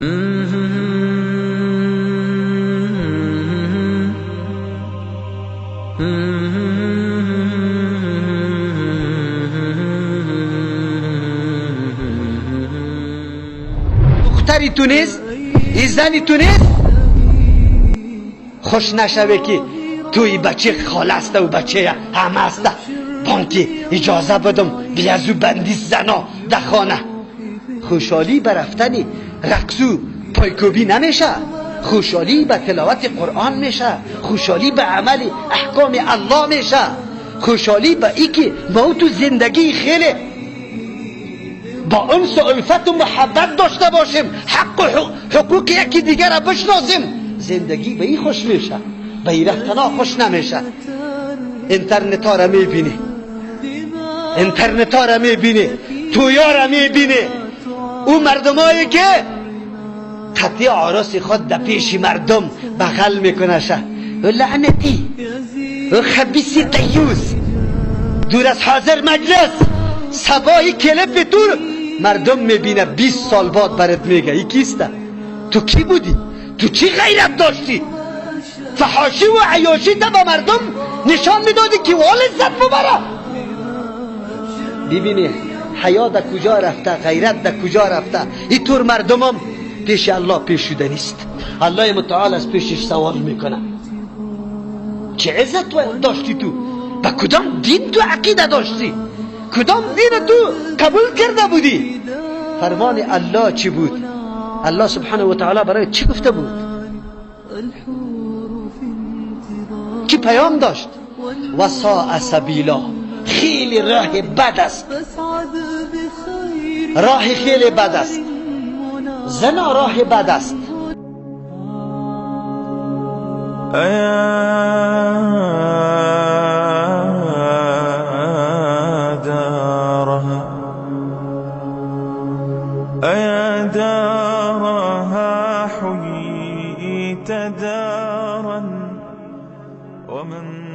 دختری تو نیست، ای زنی تو نیست، خوش نشوه که توی بچه خاله است و بچه همه است. بانکی اجازه بدم بیازو بندی زنا در خانه. خوشحالی به رفتن رقصو پایکوبی نمیشه، خوشحالی به تلاوت قرآن میشه، خوشحالی به عمل احکام الله میشه، خوشحالی به ای که ما تو زندگی خیلی با انس و الفت و محبت داشته باشیم، حق و حقوق یکی دیگر را بشناسیم. زندگی به این خوش میشه، به این رفتنا خوش نمیشه. اینترنت ها را میبینی، اینترنت ها را میبینی، تویا را میبینی، او مردمایی که قطعی عراس خود در پیش مردم بغل میکنه شه. لعنتی، او خبیث دیوس، دور از حاضر مجلس صباحی کلپ تو مردم میبینه 20 سال بعد برات میگه ای کیسته، تو کی بودی، تو چی غیرت داشتی، فحاشی و عیاشی تا به مردم نشان میدادی که وال لذت ببره. ببینی حیا در کجا رفته، غیرت در کجا رفته. اینطور مردمم پیش الله پیش شده نیست. الله متعال از پیشش سوال میکنه چه عزت داشتی تو، به کدام دین تو عقیده داشتی، کدام دین تو قبول کرده بودی، فرمان الله چی بود، الله سبحانه و تعالی برای چی گفته بود، چی پیام داشت. و ساء سبیلا، خیلی راه بد است، راه خیلی بد است، زنا راه بد است. أيا دارها حييت دارا ومن